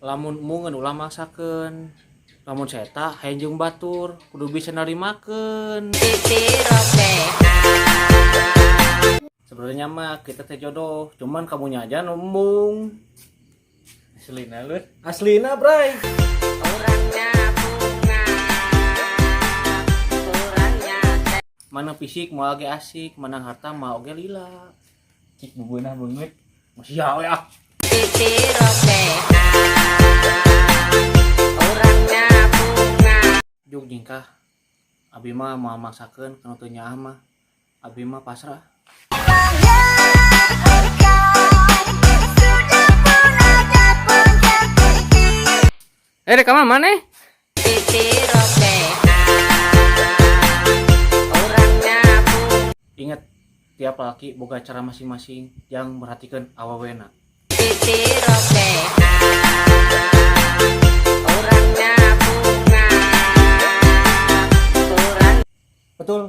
Lamun embungeun, ulah maksakeun. Lamun saya hayang jeung batur, kudu bisa narimakeun. Sebenarnya mah kita teh jodoh, cuman kamunya aja nu embung. Aslina lu. Aslina, bray. Orangnya bunga, orangnya Mana fisik moal ge asik, mana harta moal oge lila. Cik bubeunah beungeut. Masih ya we ah. Titi robean. Orangnya bunga. Jug jingkah. Abi mah moal maksakeun kana teu nyaah mah. Abi mah pasrah. Eh, rek ka mana? Titi robean. Orangnya bunga. Ingat, tiap laki boga cara masing-masing yang merhatikan awawena. Titi robean. Orangnya bunga. Orang Betul.